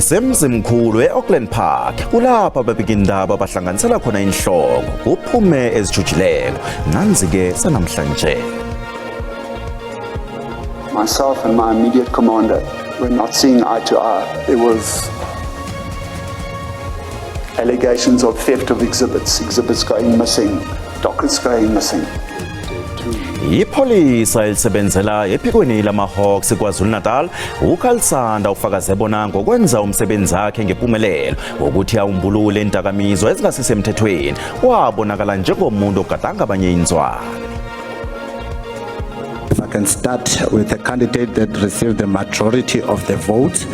Sisemzimkhulu e-Auckland Park, kulapho ababikindaba bahlanganisela khona inhloko kuphume ezijujileko. Nanzi-ke sanamhlanje. Myself and my immediate commander were not seeing eye to eye. There was allegations of theft of exhibits, exhibits going missing, dockets going missing. Ipholisa elisebenzela ephikweni lama-Hawks KwaZulu-Natal, uCarl Sanda ufakaze bona ngokwenza umsebenzi wakhe ngempumelelo wokuthi awumbulule indakamizwa ezingasisemthethweni wabonakala njengomuntu ogadanga abanye inzwana. If I can start with the candidate that received the majority of the votes,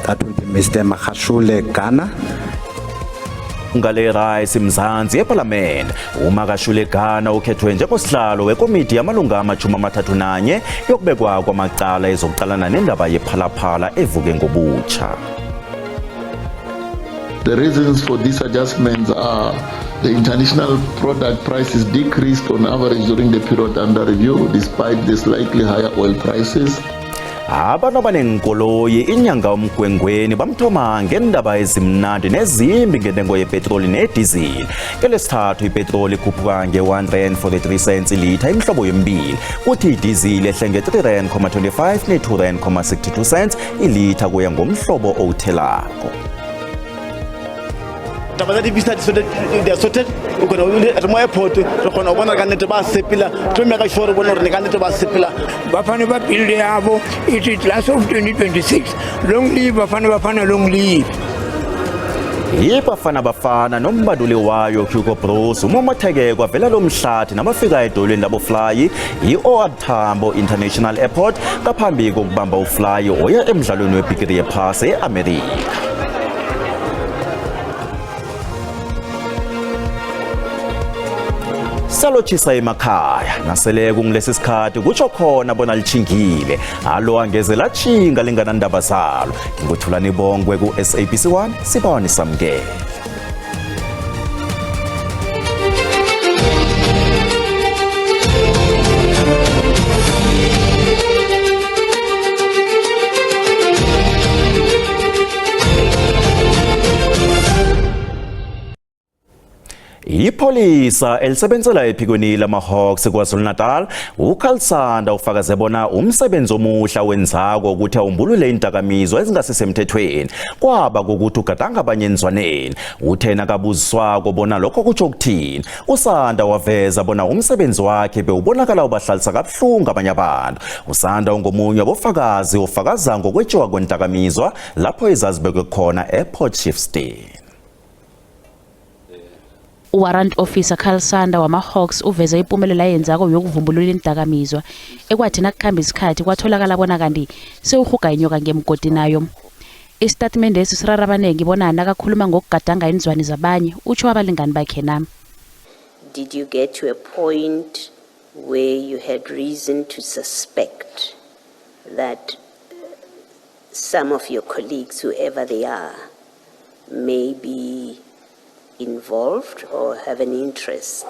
that will be Mr. Makashule Gana. Ngale Rice Mzansi eParliament, uMakashule Gana ukhethwe njengosihlalo wekomiti yamalunga ama-31 yokubekwa kwamacala ezokuqalana nendaba yephalaphala evuke ngobutsha. The reasons for these adjustments are the international product prices decreased on average during the period under review, despite the slightly higher oil prices. Abantu abaneenkoloyi inyanga umgwengweni bamthoma ngendaba ezimnandi nezimbi ngentengo yepetroli nedizili. Ngelesithathu ipetroli ikhuphuka nge-1 rand 43 cents ilitha imihlobo yomibili, kuthi idizili ehle nge-3 rand 25 ne-2 rand 62 cents ilitha kuya ngomhlobo owuthelako. Taba tsa di-visa di a sorted, o kgona re mo airport re kgona go bona ka nnete ba sepela, tlo meka sure re bone gore ne ka nnete ba sepela. Bafana ba-build yabo ithi class of 2026, long live Bafana Bafana, long live. IBafana Bafana nombanduli wayo Hugo Broos umomotheke kwavela lo mhlathi nabafika edolweni laboflayi i-OR Tambo International Airport ngaphambi kokubamba uflayi oya emdlalweni webhigiri yephasi e-Amerika. Salotshisa emakhaya nasele kungilesi sikhathi kutsho khona bona litshingile alo angeze latshinga linganandaba zalo. Nginguthulani Bongwe ku-SABC 1, sibawa nisamukele. Ipholisa elisebenzela ephikweni lama-Hawks KwaZulu-Natal, uCarl Sanda ufakaze bona umsebenzi omuhle awenzako ukuthi awumbulule indakamizwa ezingasisemthethweni kwaba kukuthi ugadanga abanye enzwaneni. Uthe nakabuziswako bona lokho kutsho ukuthini, uSanda waveza bona umsebenzi wakhe bewubonakala ubahlalisa kabuhlungu abanye abantu. USanda ungomunye wabofakazi ofakaza ngokwetshiwa kwendakamizwa lapho ezazibekwe khona ePort Shepstone. Warrant Officer Carl Sander wama-Hawks uveze impumelelo ayenzako yokuvumbulula iindakamizwa ekwathi nakukhamba isikhathi kwatholakala bona kanti sewurhuga inyoka ngemgodi nayo. Isitatimende esi sirara abanengi bona nakakhuluma ngokugadanga iinzwani zabanye utsho abalingani bakhe na. Did you get to a point where you had reason to suspect that some of your colleagues, whoever they are, may be involved or have an interest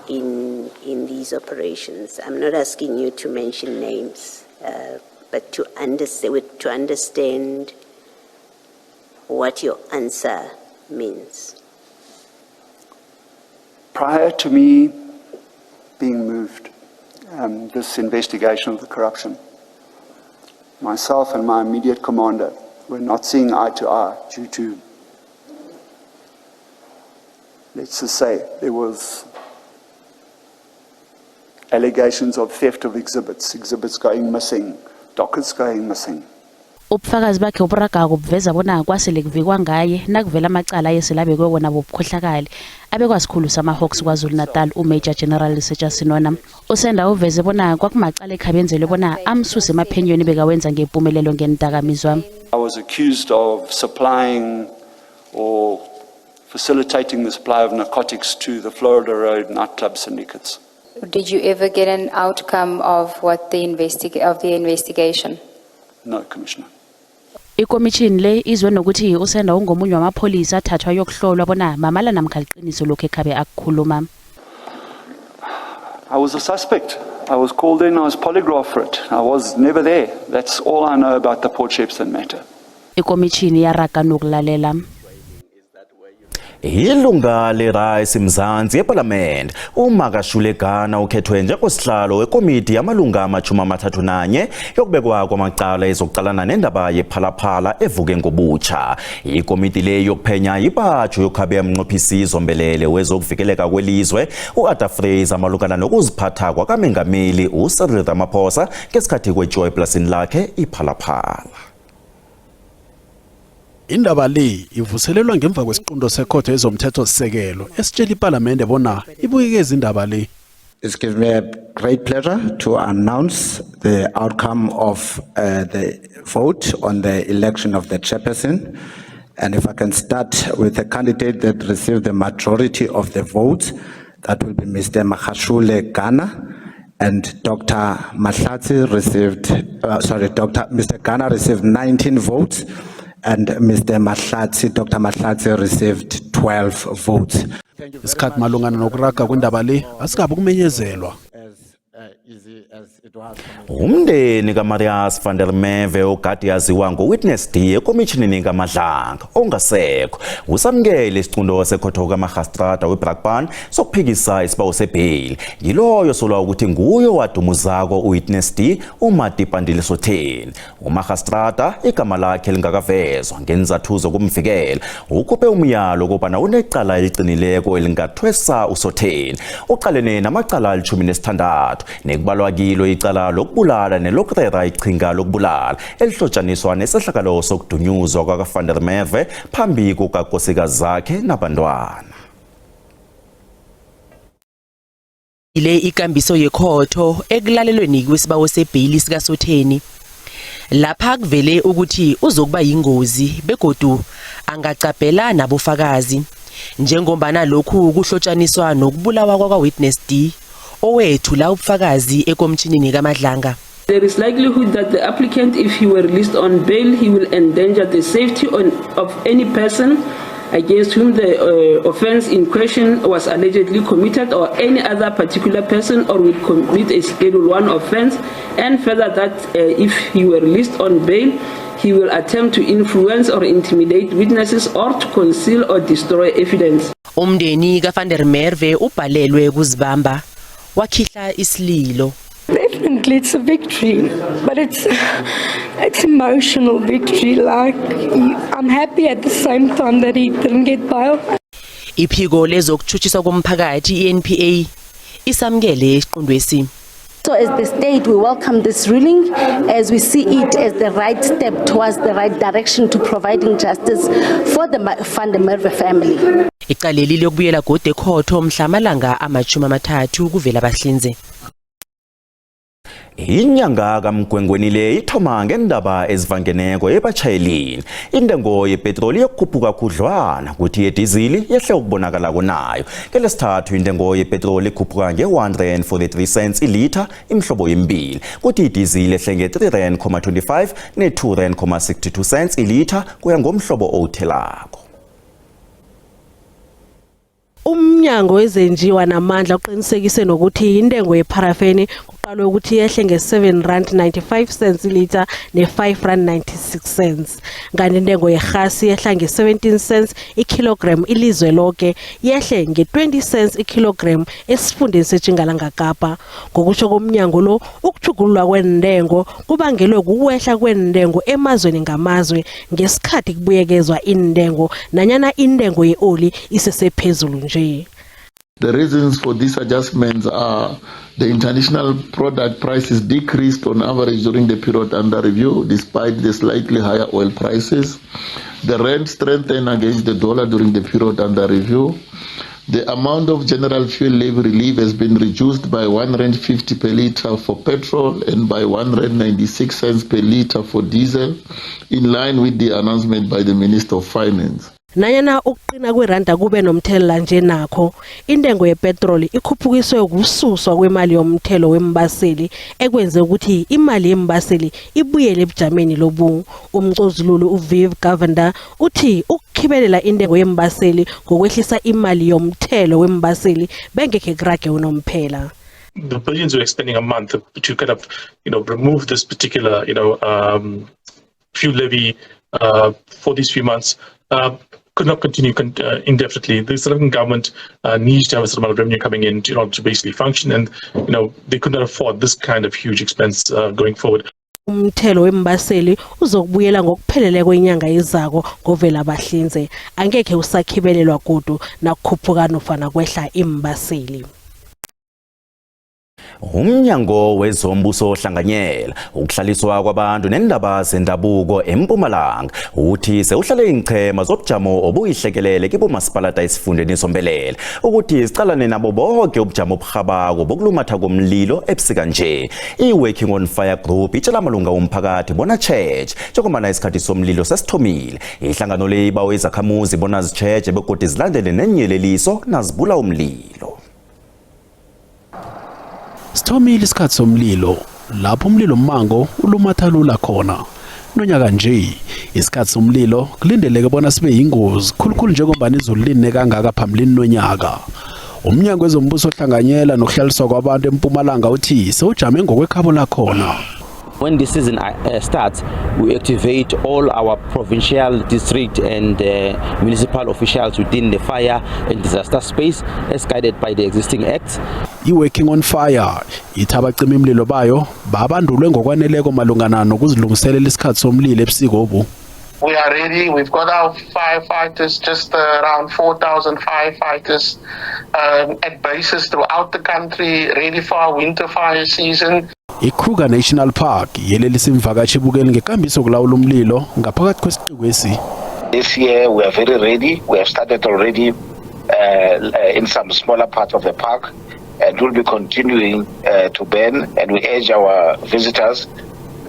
in these operations? I'm not asking you to mention names, but to understand what your answer means. Prior to me being moved, this investigation of the corruption, myself and my immediate commander were not seeing eye to eye due to, let's just say, there was allegations of theft of exhibits, exhibits going missing, dockets going missing. Ubufakazi bakhe oburagako buveza bona kwasele kuvikwa ngaye nakuvela amacala ayeselabekwe wona bobukhohlakali abekwa sikhulu sama-Hawks KwaZulu-Natal uMajor General Lesetja Senona. USenda uveze bona kwakumacala ekhabenzelwe bona amsuse emaphenyweni bekawenza ngempumelelo ngendakamizwa. I was accused of supplying or facilitating the supply of narcotics to the Florida Road nightclub syndicates. Did you ever get an outcome of the investigation? No, Commissioner. Ikomishini le izwe nokuthi uSenda ungomunye wamapholisa athathwa yokuhlolwa bona mamala namkha liqiniso lokhu ekhabe akukhuluma. I was a suspect. I was called in, I was polygraphed for it. I was never there. That's all I know about the Port Shepstone matter. Ikomitjhini yaraga nokulalela. Ilunga leRise Mzansi eParliament uMakashule Gana ukhethwe njengosihlalo wekomiti yamalunga ama-31 yokubekwa kwamacala ezokuqalana nendaba yePhalaphala evuke ngobutsha. Ikomiti le yokuphenya ibatsho yokhabe mnqophisi zombelele wezokuvikeleka kwelizwe u-Arthur Fraser malungana nokuziphatha kwakamengameli uCyril Ramaphosa ngesikhathi kwetshiwa eplasini lakhe iPhalaphala. Indaba le ivuselelwa ngemva kwesiqunto sekhotho yezomthethosisekelo esitshela iPalamende bona ibuyekeze indaba le. It gives me a great pleasure to announce the outcome of the vote on the election of the chairperson. And if I can start with the candidate that received the majority of the votes, that will be Mr. Makashule Gana. And Dr. Mahlatsi received, sorry, Dr. Mr. Gana received 19 votes, and Mr. Mahlatsi, Dr. Mahlatsi received 12 votes. Isikhathi malungana nokuraga kwendaba le asikabi ukumenyezelwa. As easy as it was. Umndeni kaMarius van der Merwe, ogade yaziwa ngoWitness D ekomishinini kaMadlanga, ongasekho, usamukele isiqunto sekhotho kamarhastrada weBrakpan sokuphikisa isibawo sebheyili. Yiloyo solwa ukuthi nguye owadumuzako uWitness D, uMatipandile Sotheni. Umarhastrada, igama lakhe lingakavezwa ngenzathu zokumvikela, ukhuphe umyalo kobana unecala eliqinileko elingathwesa uSotheni. Uqalene namacala ali-16, nekubalwa kilo icala lokubulala nelokurera ichinga lokubulala elihlotshaniswa nesehlakalo sokudunyuzwa kwaka-Van der Merwe phambi kukakosikazi zakhe nabantwana. Ile ikambiso yekhotho ekulalelweni kwesibawo sebheyili sikaSotheni, lapha kuvele ukuthi uzokuba yingozi begodu angacabhela nabofakazi, njengombana lokhu kuhlotshaniswa nokubulawa kwaka-Witness D, owethula ubufakazi ekomshinini kaMadlanga. There is likelihood that the applicant, if he were released on bail, he will endanger the safety of any person against whom the offense in question was allegedly committed, or any other particular person, or will commit a Schedule 1 offense, and further that if he were released on bail, he will attempt to influence or intimidate witnesses or to conceal or destroy evidence. Umndeni kaVan der Merwe ubhalelwe kuzibamba, wakhihla isililo. Definitely, it's a victory, but it's emotional victory. Like, I'm happy at the same time that he didn't get bail. Iphiko lezokutshutshiswa komphakathi iNPA isamukele isiqundwesi. So as the state, we welcome this ruling as we see it as the right step towards the right direction to providing justice for the Van der Merwe family. Icaleli liyokubuyela godu ekhotho mhla amalanga ama-30 kuvela bahlinze. Inyanga kaMgwengweni le ithoma ngendaba ezivangeneko ebatshayelini. Intengo yepetroli iyokukhuphuka khudlwana, kuthi yedizili yehle ukubonakala kunayo. Kelesithathu intengo yepetroli ikhuphuka nge-1 rand 43 cents ilitha imhlobo yembili, kuthi idizili yehle nge-3 rand 25 ne-2 rand 62 cents ilitha, kuya ngomhlobo owuthelako. Umnyango wezenjiwa namandla uqinisekise nokuthi intengo yepharafeni kuqalwe ukuthi yehle nge-7 rand 95 cents ilitha ne-5 rand 96 cents, kanti intengo yerhasi yehla nge-17 cents ikilogram ilizwe lonke, yehle nge-20 cents ikilogram esifundeni seTjingalanga Kapa. Ngokusho komnyango lo, ukutjhugululwa kwentengo kubangelwe kukwehla kwentengo emazweni ngamazwe ngesikhathi kubuyekezwa intengo, nanyana intengo ye-oli isesephezulu nje. The reasons for these adjustments are the international product prices decreased on average during the period under review, despite the slightly higher oil prices. The rand strengthened against the dollar during the period under review. The amount of general fuel levy relief has been reduced by 1 rand 50 per litre for petrol and by 1 rand 96 cents per litre for diesel, in line with the announcement by the Minister of Finance. Nanyana ukuqina kweranda kube nomthelela nje, nakho intengo yepetroli ikhuphukiswe ukususwa kwemali yomthelo wembaseli, ekwenze ukuthi imali yembaseli ibuyele ebujameni lobu. Umcozululi uViv Govender uthi ukukhibelela intengo yembaseli ngokwehlisa imali yomthelo wembaseli bengekhe kurage unomphela. The billions we're expending a month to kind of remove this particular fuel levy. for these few months could not continue indefinitely. The South African government needs to have a certain amount of revenue coming in in order to basically function, and they could not afford this kind of huge expense going forward. Umthelo wembaseli uzokubuyela ngokupheleleko inyanga ezako ngovela bahlinze, angekhe usakhibelelwa godu nakukhuphuka nofana kwehla imbaseli. Umnyango wezombuso ohlanganyela, ukuhlaliswa kwabantu nendaba zendabuko eMpumalanga uthi sewuhlale iinchema zobujamo obuyihlekelele kibomasipalata esifundeni sombelele ukuthi zicalane nabo bonke ubujamo oburhabako bokulumatha komlilo ebusika nje. I-Working on Fire Group itshela amalunga womphakathi bona tjheje njengombana isikhathi somlilo sesithomile. Ihlangano le ibawe izakhamuzi bona zitjheje begodu zilandele nenyeleliso nazibula umlilo. Sithomile isikhathi somlilo, lapho umlilo mmango ulumatha lula khona. Nonyaka nje isikhathi somlilo kulindeleke bona sibe yingozi khulukhulu njengoba izulu line kangaka phambilini nonyaka. Umnyango wezombuso ohlanganyela nokuhlaliswa kwabantu eMpumalanga uthi sewujame ngokwekhabo lakhona. When the season starts, we activate all our provincial, district, and municipal officials within the fire and disaster space as guided by the existing acts. I-Working on Fire ithi abacima imililo bayo babandulwe ngokwaneleko malungana nokuzilungiselela isikhathi somlilo ebusika obu. We are ready. We've got our firefighters, just around 4,000 firefighters at bases throughout the country, ready for our winter fire season. I-Kruger National Park yelelisa imvakatshi ibukeli ngekambiso yokulawula umlilo ngaphakathi kwesiqikwesi. This year we are very ready. We have started already in some smaller parts of the park and we'll be continuing to burn, and we urge our visitors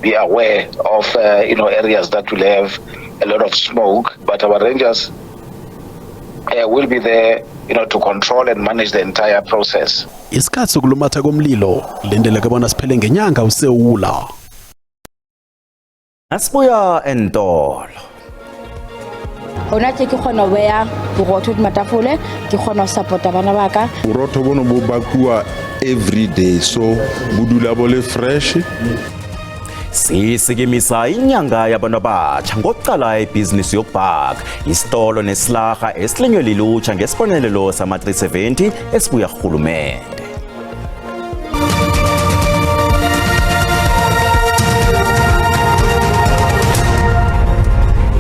be aware of areas that will have a lot of smoke, but our rangers will be there to control and manage the entire process. Isikhathi sokulumatha komlilo lindeleke bona siphele ngenyanga uSewula. Asibuya entolo. Hona tje ke kgona ho beya borotho hodima tafole, ke kgona ho support-a bana ba ka. Borotho bono bo bakuwa every day, so bo dula bo le fresh. Sisikimisa inyanga yabantu abatsha ngokuqala ibhizinisi yokubhaka, isitolo nesilarha esilinywe lilutsha ngesibonelelo sama-370 esibuya kurhulumende.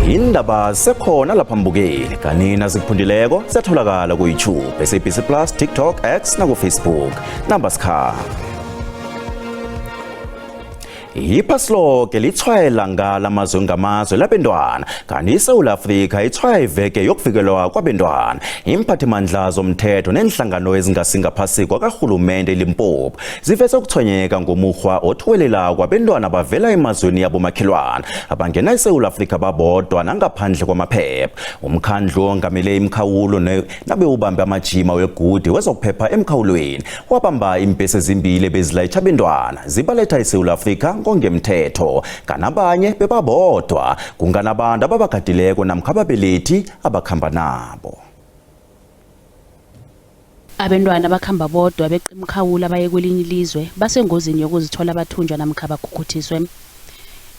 Indaba sekhona lapha mbukeli, kanina zikuphundileko siyatholakala ku-YouTube, SABC Plus, TikTok, X naku-Facebook. Namba sikhambe. Iphasi loke litshwaya ilanga lamazwe ngamazwe labentwana, kanti iSewula Afrika itshwaya iveke yokuvikelwa kwabentwana. Imphathimandla zomthetho nenhlangano ezingasingaphasi kwakarhulumente eLimpopo ziveze ukuthonyeka ngomukghwa othuwelela kwabentwana bavela emazweni yabomakhelwana abangena eSewula Afrika babodwa nangaphandle kwamaphepha. Umkhandlu ongamele imikhawulo nabe ubambe amajima wegudi wezokuphepha emkhawulweni wabamba iimbhesi ezimbili ebezilayitjha abentwana zibaletha eSewula Afrika ngongemthetho, kanabanye bebabodwa kunganabantu ababagadileko namkha ababelethi abakhamba nabo. Abentwana bakhamba bodwa beqa imikhawulo abaye kwelinye ilizwe basengozini yokuzithola bathunjwa namkha bakhukhuthiswe.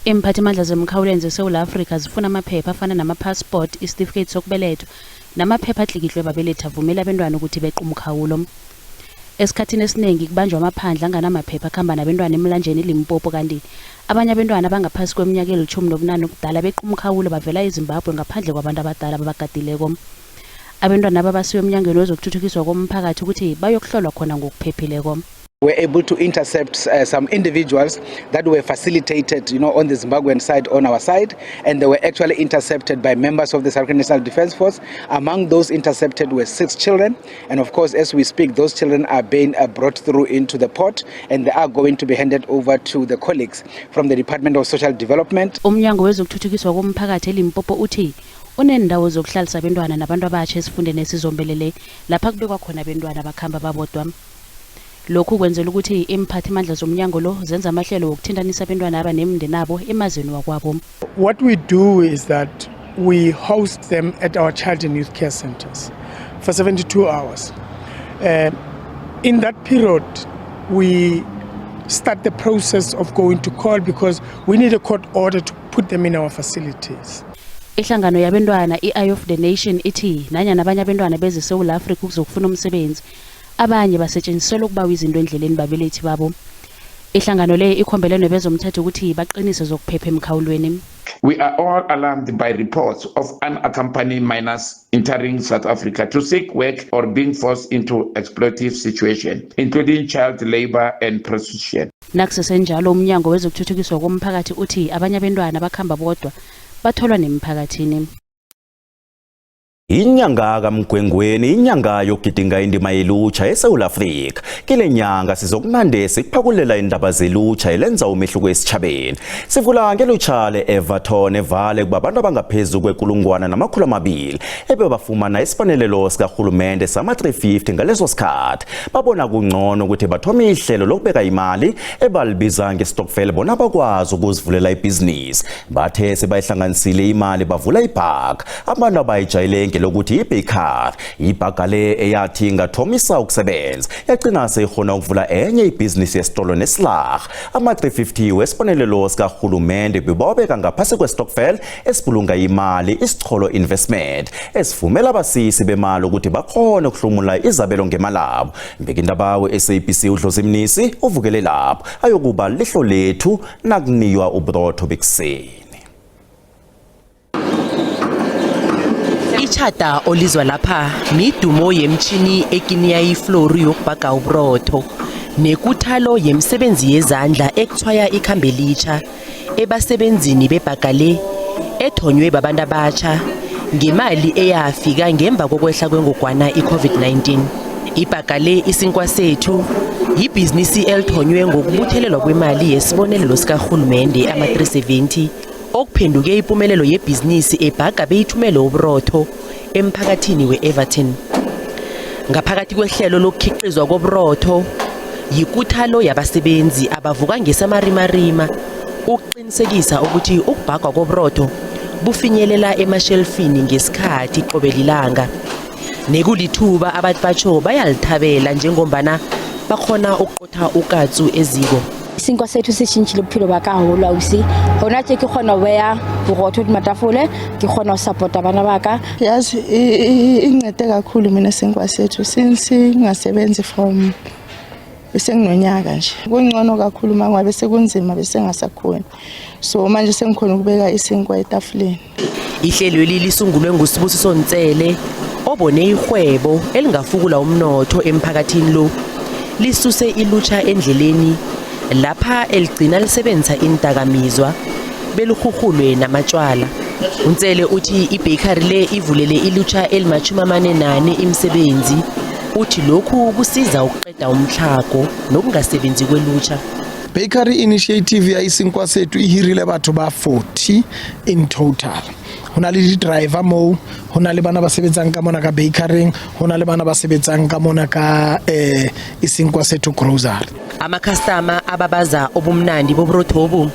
Iimphathimandla zemkhawulweni zeSewula Afrika zifuna amaphepha afana nama-passport, isitifiketi sokubelethwa namaphepha atlikitlwe babelethi avumela abentwana ukuthi beqe umkhawulo. Esikhathini esiningi kubanjwa amaphandle anganamaphepha akhamba nabentwana emlanjeni iLimpopo, kanti abanye abentwana abangaphasi kweminyaka eli-18 ubudala beqa umkhawulo bavela eZimbabwe ngaphandle kwabantu abadala ababagadileko. Abentwana aba basiwe emnyangweni wezokuthuthukiswa komphakathi ukuthi bayokuhlolwa khona ngokuphephileko. Were able to intercept some individuals that were facilitated on the Zimbabwean side, on our side, and they were actually intercepted by members of the South African National Defence Force. Among those intercepted were 6 children, and of course, as we speak, those children are being brought through into the port, and they are going to be handed over to the colleagues from the Department of Social Development. Umnyango wezokuthuthukiswa komphakathi eLimpopo uthi unendawo zokuhlalisa abentwana nabantu abatsha esifundeni esizombelele lapha kubekwa khona abentwana abakhamba babodwa. Lokhu kwenzela ukuthi imphathimandla zomnyango lo zenza amahlelo wokuthintanisa abentwana aba nemindeni abo emazweni wakwabo. What we do is that we host them at our child and youth care centers for 72 hours. In that period, we start the process of going to court because we need a court order to put them in our facilities. Ihlangano yabentwana i-Eye of the Nation ithi nanyana abanye abentwana bezeSewula Afrika ukuzokufuna umsebenzi, abanye basetjenziselwa ukubawa izinto endleleni babelethi babo. Ihlangano le ikhombele nebezomthetho ukuthi baqinise zokuphepha emkhawulweni. We are all alarmed by reports of unaccompanied minors entering South Africa to seek work or being forced into exploitative situations, including child labor and prostitution. Nakusesenjalo umnyango wezokuthuthukiswa komphakathi uthi abanye abentwana bakhamba bodwa batholwa nemphakathini. Inyanga kaMgwengweni inyanga yokugidinga indima yelutsha eSouth Africa. Kile nyanga sizokunande sikuphakulela indaba zelutsha elenza umehluko esitshabeni. Sivula ngelutsha le-Everton evale kubabantu abangaphezu kwe-2,200 ebebafumana isifanelelo sikarhulumende sama-350 ngaleso sikhathi. Babona kungcono ukuthi bathome ihlelo lokubeka imali ebalibiza nge-stokvel bona bakwazi ukuzivulela ibhizinisi. Bathe sebayihlanganisile imali bavula ibhaka. Abantu abayijayele ngelokuthi i-bakery. Ibhaga le eyathi ingathomisa ukusebenza yagcina seyikhona ukuvula enye ibhizinisi yesitolo nesilarha. Ama-350 wesibonelelo sikarhulumende bebawabeka ngaphasi kwe-stokvel esibulunga imali isicholo investment esivumela abasisi bemali ukuthi bakhone ukuhlomula izabelo ngemalabo. Mbikindaba we-SABC uDlozi Mnisi uvukele lapho ayokuba lihlo lethu nakuniywa uburotho bekuseni. Itjhada olizwa lapha midumo yemtjhini ekiniya ifloru yokubhaga uburotho nekuthalo yemisebenzi yezandla ekuthwaya ikhambe elitjha ebasebenzini bebhaga le ethonywe babantu abatjha ngemali eyafika ngemva kokwehla kwengogwana i-COVID-19. Ibhaga le isinkwa sethu yibhizinisi elithonywe ngokubuthelelwa kwemali yesibonelelo sikarhulumende ama-370 okuphenduke impumelelo yebhizinisi ebhaga beyithumele uburotho emphakathini we-Everton. Ngaphakathi kwehlelo lokukhiqizwa koburotho yikuthalo yabasebenzi abavuka ngesamarimarima ukuqinisekisa ukuthi ukubhagwa koburotho bufinyelela emashelfini ngesikhathi qobe lilanga. Nekulithuba abantu batsho bayalithabela njengombana bakhona ukuqotha ukatsu eziko. Isinkwa sethu se tšhintšhile bophelo ba ka haholo ausi. Gona tje ke kgona ho beya borotho hodima tafole, ke kgona ho support-a bana ba ka. Yazi incede kakhulu mina isinkwa sethu since ngingasebenzi from besenginonyaka nje. Kungcono kakhulu uma ngabe sekunzima bese ngasakhoni. So manje sengikhona ukubeka isinkwa etafuleni. Ihlelweli lisungulwe nguSibusiso Ntsele obone ihwebo elingafukula umnotho emphakathini lo lisuse ilutsha endleleni lapha eligcina lisebenzisa indakamizwa belirhurhulwe namatshwala. Untsele uthi ibakery le ivulele ilutsha eli-44 imisebenzi. Uthi lokhu kusiza ukuqeda umtlhago nokungasebenzi kwelutsha. Bakery initiative ya isinkwa sethu e hirile batho ba 40 in total. Ho na le di-driver moo, ho na le bana ba sebetsang ka mona ka bakeryng, ho na le bana ba sebetsang ka mona ka isinkwa sethu grocery. Amakhastama ababaza ubumnandi boburothobu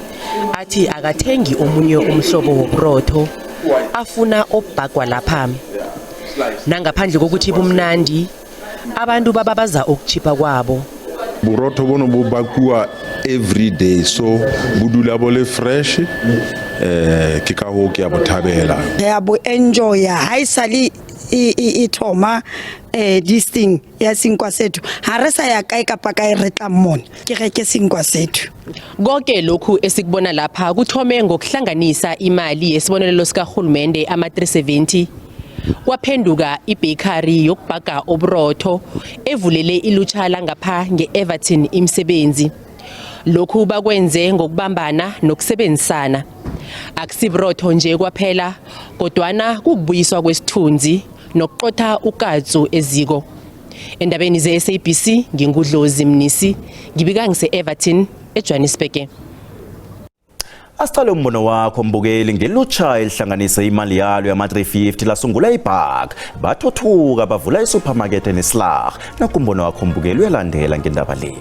athi akathengi omunye umhlobo woburotho afuna obhagwa lapha. Nangaphandle kokuthi bumnandi, abantu bababaza ukuchipha kwabo. Borotho bono bo bakuwa every day, so bo dula bo le fresh. Ke ka hoo ke a bo thabela. Re a bo enjoya ha e sale e thoma this thing ya sinkwa sethu. Ha re sa ya kae kapa kae, re tla mona ke reke sinkwa sethu. Konke lokhu esikubona lapha kuthome ngokuhlanganisa imali yesibonelelo sikarhulumende ama-370 kwaphenduka ibakery yokubhaga uburotho evulele ilutsha langapha nge-Everton imisebenzi. Lokhu bakwenze ngokubambana nokusebenzisana. Akusiburotho nje kwaphela kodwana kukubuyiswa kwesithunzi nokuqotha ukatsu eziko. Endabeni ze-SABC nginguDlozi Mnisi, ngibika ngise-Everton eJohannesburg. Asicale umbono wakho mbukeli ngelutsha elihlanganise imali yalo yama-350 lasungula ibhaka bathuthuka bavula isupermarket nesilarha. Nakumbono wakho mbukeli uyalandela ngendaba le.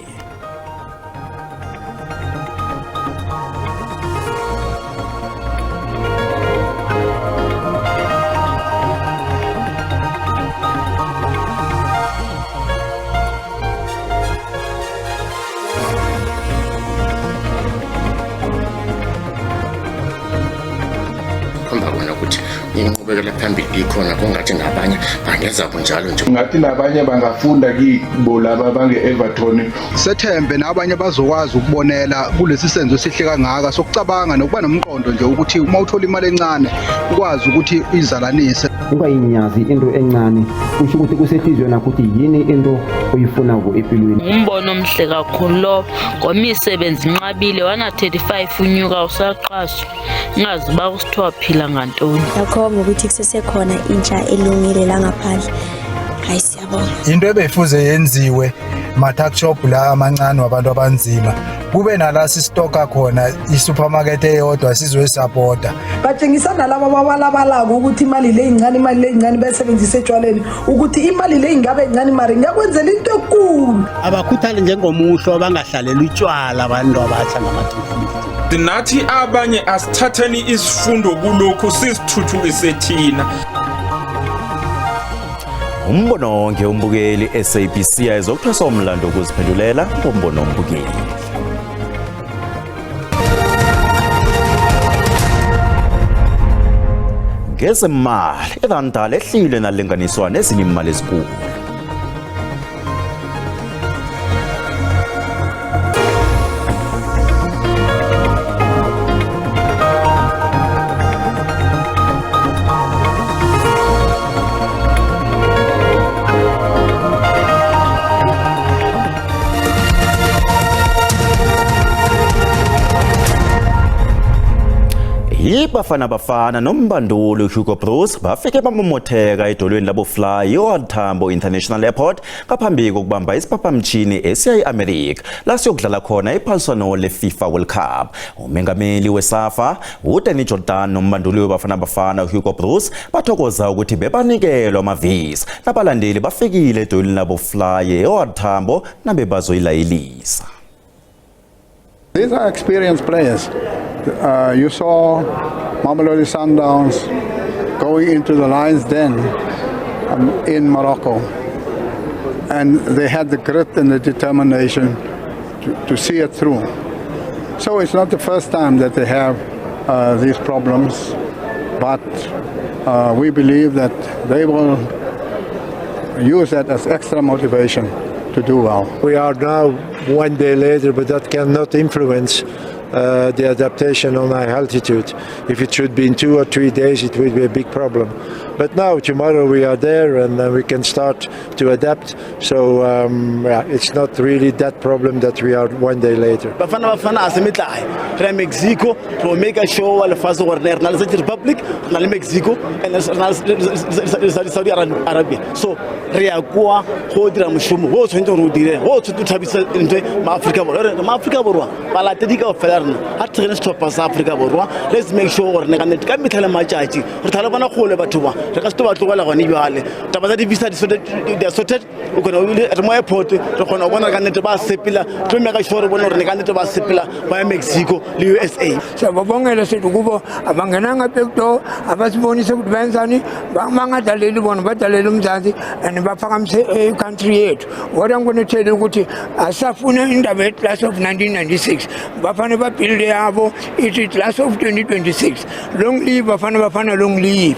Inqubekela phambili ikhona, kungathi nabanye bangeza bunjalo nje. Ngathi nabanye bangafunda kibo laba bange-Everton. Sethembe nabanye bazokwazi ukubonela kulesi senzo esihle kangaka sokucabanga nokuba nomqondo nje ukuthi uma uthola imali encane ukwazi ukuthi uyizalanise. Ungayinyazi into encane, kusho ukuthi kusehliziyweni yakho ukuthi yini into oyifunako empilweni. Ngumbono omhle kakhulu lo ngoba imisebenzi inqabile, 135 unyuka usaqashwa, ingazi uba kusithiwa phila ngantoni. Yakhomba ukuthi kusesekhona intsha elungile la ngaphandle. Hayi, siyabonga. Into ebeyifuze yenziwe ma-tuck shop la amancane wabantu abanzima, kube nala sisitoka khona i-supermarket eyodwa sizoyisapota. Batshengisa nalabo ababalabalako ukuthi imali le incane, imali le incane bayisebenzise etshwaleni, ukuthi imali le ingabe incane mara ingakwenzela into ekulu. Abakhuthali njengomuhlo, bangahlaleli utshwala abantu abatsha ngama-350. Nathi abanye asithatheni isifundo kulokhu, sizithuthukise thina. Umbono wonke umbukeli, SABC ayizokuthwesa umlando ukuziphendulela ngombono umbukeli. Ngezemali, iranda lehlile nalinganiswa nezinye imali ezinkulu. Ibafana Bafana nombanduli Hugo Broos bafike bamomotheka edolweni labo-fly i-OR Tambo International Airport ngaphambi kokubamba isiphaphamtshini esiya e-America la siyokudlala khona iphaliswano le-FIFA World Cup. Umengameli weSAFA uDanny Jordaan nombanduli weBafana Bafana Hugo Broos bathokoza ukuthi bebanikelwa amavisa, nabalandeli bafikile edolweni labo-fly e-OR Tambo nabe bazoyilayelisa. These are experienced players. You saw Mamelodi Sundowns going into the Lions Den in Morocco, and they had the grit and the determination to see it through. So it's not the first time that they have these problems, but we believe that they will use that as extra motivation to do well. We are now one day later, but that cannot influence the adaptation on high altitude. If it should be in 2 or 3 days, it would be a big problem. But now, tomorrow we are there and then we can start to adapt. So yeah, it's not really that problem that we are one day later. Bafana Bafana a se metlae, re ya Mexico re make sure wa lefatshe gore re na le Czech Republic, re na le Mexico and re na le Saudi Arabia. So re ya kwa go dira mošomo o tshwanetse gore o dire, o tshwanetse o thabisa ntwe maAfrika Borwa. Re maAfrika Borwa, balatedi ka ofela rena ga thegene setlhopha sa Afrika Borwa. Let's make sure gore ne ka nnete ka metlha le matšatši re tlhale bona kgole batho ba re ka se to ba tlogela gone. Jale taba tsa di-visa di are sorted, o kgona re mo airport re kgona go bona ka nnete ba sepela. Tlo make sure re bone gore ne ka nnete ba sepela ba ya Mexico le USA. Siyababongela sithi kubo abangenanga backdoor, abasibonise ukuthi benzani, bangadlaleli bona, badlalele uMzansi and baphakamise i-country yethu. What I'm going to tell you ukuthi asafuna indaba ye-class of 1996, bafane babuilde yabo ithi class of 2026. Long live Bafana Bafana, long live.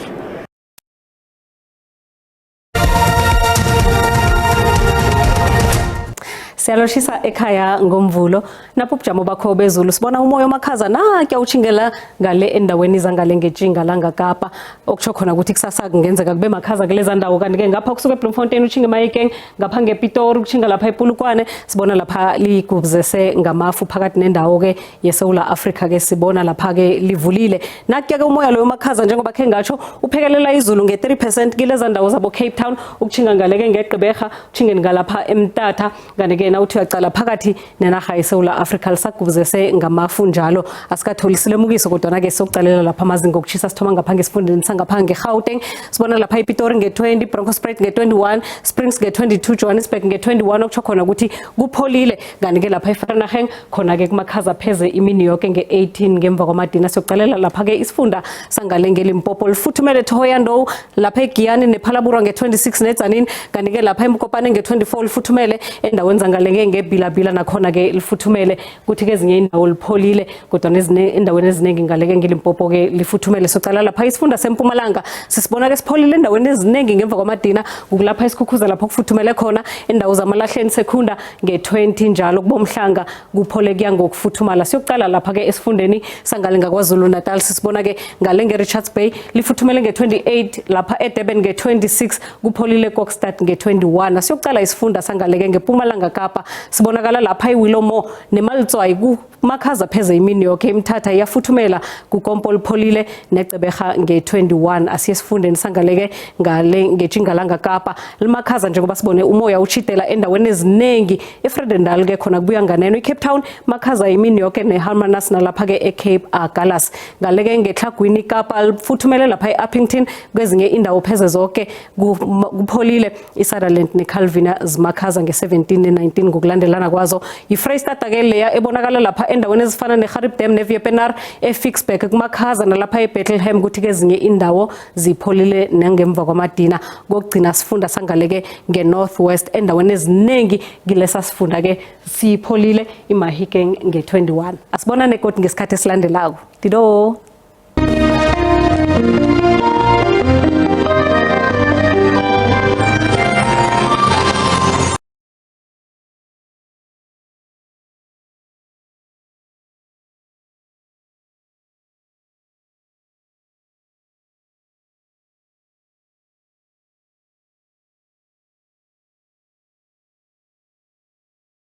Siyaloshisa ekhaya ngomvulo napho ubujamo bakho bezulu sibona umoya omakhaza nakya utshingela ngale endaweni zangale ngetshinga langakapa, okutsho khona ukuthi kusasa kungenzeka kube makhaza kuleza ndawo. Kanti ke ngapha kusuka eBloemfontein utshinga eMahikeng, ngapha ngePitori utshinga lapha ePolokwane sibona lapha ligubuzese ngamafu. Phakathi nendawo ke yeSouth Africa ke sibona lapha ke livulile. Nakya ke umoya loyo makhaza, njengoba khe ngatsho, uphekelela izulu nge-3% kileza ndawo zabo Cape Town ukutshinga ngale ke ngeGqeberha, utshinge ngalapha eMthatha. Kanti ke nawuthi uyacala phakathi nenarha yeSouth Africa lisagubuzese ngamafu njalo, asikatholi isilemukiso. Kodwana ke sokucalela lapha amazinga okuchisa, sithoma ngapha ngesifundeni sangapha ngeGauteng, sibona lapha iPitori nge-20, Bronkhorstspruit nge-21, Springs nge-22, Johannesburg nge-21, okutsho khona ukuthi kupholile. Kanti ke lapha eVereeniging khona ke kumakhaza pheze imini yoke nge-18 ngemva kwamadina. Siyokucalela lapha ke isifunda sangale ngeLimpopo, lifuthumele Thohoyandou, lapha eGiyani nePhalaborwa nge-26 neTzaneen. Kanti ke lapha eMokopane nge-24 lifuthumele endaweni zangale. Ngale ngebilabila nakhona ke lifuthumele, kuthi kezinye indawo lipholile, kodwa endaweni eziningi ngale ngeLimpopo ke lifuthumele. Socala lapha isifunda seMpumalanga, sisibona ke sipholile endaweni eziningi ngemva kwamadina, kukulapha iSkhukhuzela lapho kufuthumele khona, indawo zamalahleni Secunda nge-20 njalo, kubomhlanga kuphole kuya ngokufuthumala. Siyokuqala lapha ke esifundeni sangale ngaKwaZulu Natal, sisibona ke ngale nge-Richards Bay lifuthumele nge-28, lapha eDurban nge-26, kupholile Kokstad nge-21. Siyokuqala isifunda sangaleke ngePumalanga Kapa, sibonakala lapha iWillowmore neMalitswayi kumakhaza pheze imini yoke, iMthatha iyafuthumela, kuKompo lipholile, neGqeberha nge-21. Asiye esifundeni sangaleke ngale ngeTjingalanga Kapa, limakhaza njengoba sibone umoya uchidela endaweni eziningi. eFredendal ke khona kubuya nganeno, iCape Town makhaza imini yoke, neHermanus nalapha ke eCape Agulhas. Ngaleke ngeTlhagwini Kapa lifuthumele lapha eUpington, kwezinye indawo pheze zonke kupholile. iSutherland neCalvina zimakhaza nge-17 ne-19 ngokulandelana kwazo. YiFreyistata ke leya ebonakala lapha endaweni ezifana neGarib Dam neViepenaar, eFicksburg kumakhaza nalapha eBethlehem, kuthi kezinye indawo zipholile nangemva kwamadina. Kokugcina sifunda sangaleke nge-North West, endaweni eziningi kilesa sifunda ke sipholile, iMahikeng nge-21. Asibonane godu ngesikhathi esilandelako. Dido.